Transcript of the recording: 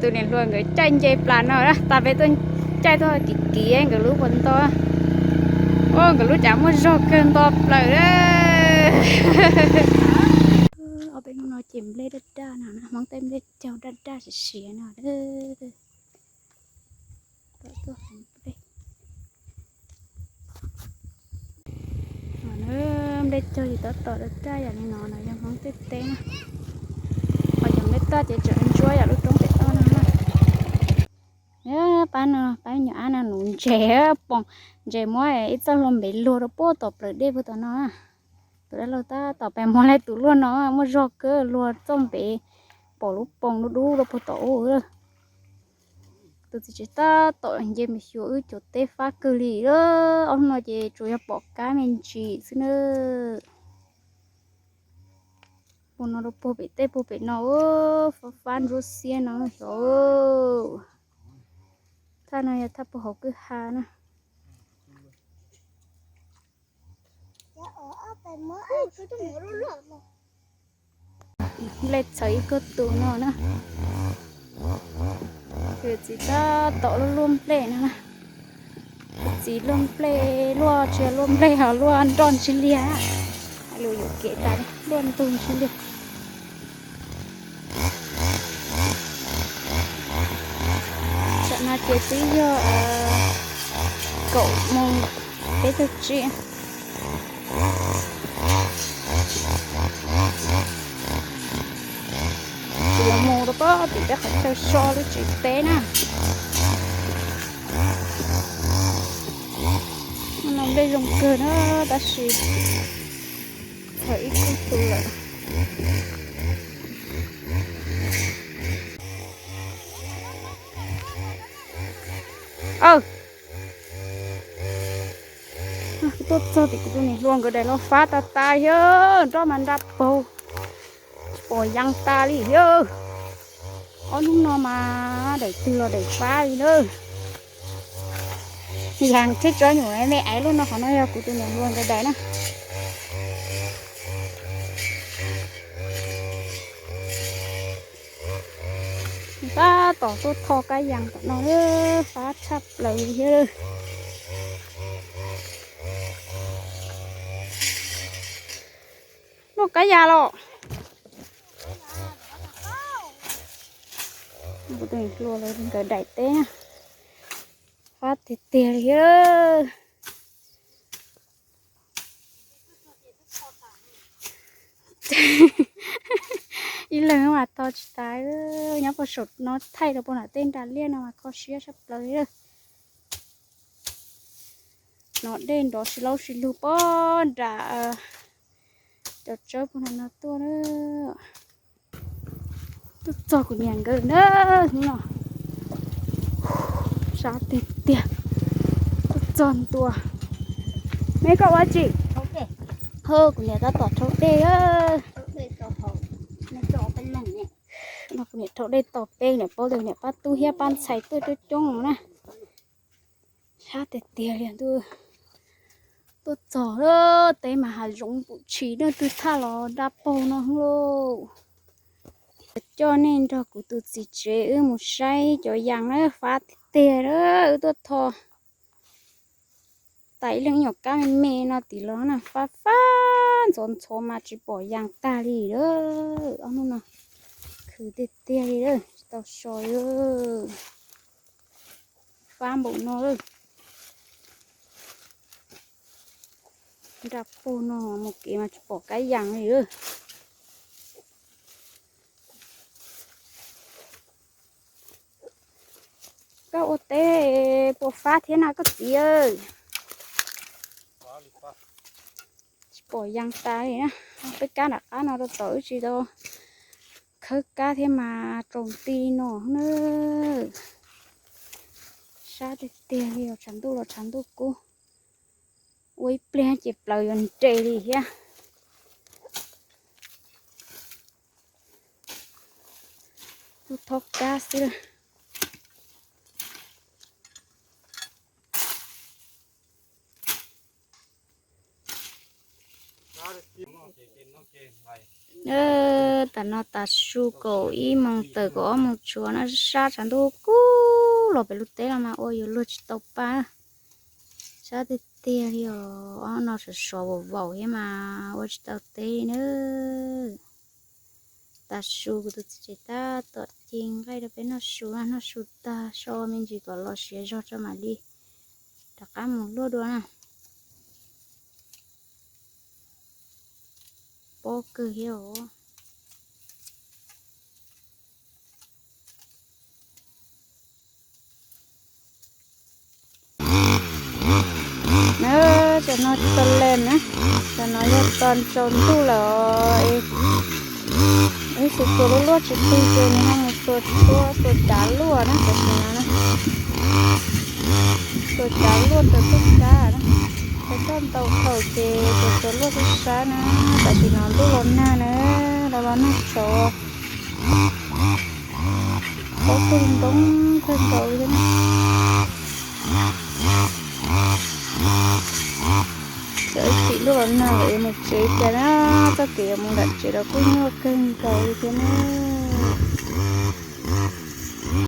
Tus niam hluas nkawd caij nce plas no na, tas peb tuaj caij tuaj kiv kiv nkawd lub puas nto. Nkawd lub cas muaj zog kawg nto plaws. Ob peb hnub no ces nplej daj daj no na, Hmoob tej nplej caug daj daj siav siav no. Nplej caug ces tab tom daj daj yam li no no yog Hmoob tej teb na. Ho cov nplej toj ces tseem ntsuab yam lub roob pem toj no na. Pab no pab nyuam ab no nuv ntses poom, ntses muab ib txoj hlua npev luag rau puag tom plawv dej puag tom no. Tus dab laug tab tom pes muag laij tus luaj no muaj zog kawg, luag txoj npev pom lub poom dub dub rau puag tom ub. Tus txiv tsev tab tom nce me xyuas wb cov teb fab kawg li. Ob hnub no ces tsuas yog pom kab me ntsis xwb na. Puag no rau puag pem tej puag pem no, fab fab ntsuab xiab no xyov. Thaj no yog thaj puag hauv kwj ha na. Nplej txhawv ib kauj tus no na. Txiv tab tom luaj luaj nplej no na. Txiv luaj nplej, luaj tsis luaj nplej ho luaj nroj ntsis liag. Lus yuam kev tas luaj ntug ntsis liag. Tam no ces twb yog kaum moos peb caug tsib. Kuv yuav mus rau pem tim peb qhov chaw so lub tsev teb na. No nplej zoo kawg na, tab sis txhawv ib kauj tus lawm. Tuaj txog tim kuv tus niam hluas nkawd daim los fab tas tas thiab, nroj mas nra paug, tsis pom yas tas li thiab. Ob hnub no mas daim twg los daim fab li na. Yas thiab tsob nyuam me aiv lub no, qhov no yog kuv tus niam hluas nkawd daim na. Tab tom tuaj tho kab yas tom no, fab tshaj plaws thiab. Noj kab yas los. Kuv tus niam hluas nkawd daim teb na, fab tiag tiag li thiab. Ib leeg mas tho tsis tas, nyob puag saum no thaij rau puag nram tej nras liaj no mas kho siab tshaj plaws li. No dej nrov si laub si lug puag nram cov tsawb puag nram no tuaj na. Tuaj txog kuv niam nkawd na, hnub no sab tiag tiag. Tuaj txog ntua, me koj ua tsi? Ho kuv niam tab tom rhaub dej. No kuv niam rhaub dej tos peb, niam paub tias niam pab tub thiab pab ntxhais tuaj coob coob no na. Sab tiag tiag li. Tuaj txog teb mas hav zoov pum tshis, leej twg thaj los nra paug no lauj. Coj nej nrog kuv tus txiv tsev wb mus saib cov yas na, fab tiag tiag. Wb tuaj tho tas ib leeg ib nyuam kab me me no tim los na, fab fab ntxhov ntxhov mas tsis pom yas tag li lawm. Ob hnub no khwv tiag tiag li, tsis tau so li. Fab npaum no lawm. Nra paug no mus kev mas tsis pom kab yas li. Koj ua teb puas fab thiab na koj txiv? Tsis pom yas tas li na. Peb kab nram qab no rau tom wb tsis tau khawb kab thiab mas tsaus nti no na. Sab tiag tiag li, tshav ntuj los tshav ntuj kub. Ua ib pliag ces plaws yuav nres li thiab. Tuaj tho kab xwb. Tam no tav su kaum ib moos tawm kaum ob moos tshuav no, sab tshav ntuj kub los pem lub teb los mas ua yuav luag tsis tau pa. Sab tiag tiag li os, ob no sov sov vaum vaum thiab mas ua tsis tau teb na. Tav su kuv tus txiv tsev tab tom ci nqaij rau peb noj su, noj su tag so me ntsis kom los siav zog tso mam li rov qab mus luaj dua na. Pob kawg thiab os. Na, tam no tso lees na, tam no yog tso tsaus ntuj lawm os. Ib txhia txua luaj luaj tsis plig ces nws ho mus txua tshuab txua cav luaj na, tam sim no na. Txua cav luaj rau txoj kab na. Txua toj ntau khaum ces txua txua luaj sab sab na. Tam sim no ntuj los nag na, los los nag tshauv. Pob kawg ntoo kawg nkaus li thiab na. Cov ib chim ntuj los nag lawm yuav mus tsev tiag na, txoj kev yuav mus nram tsev los kuj nyuaj kawg nkaus li thiab na.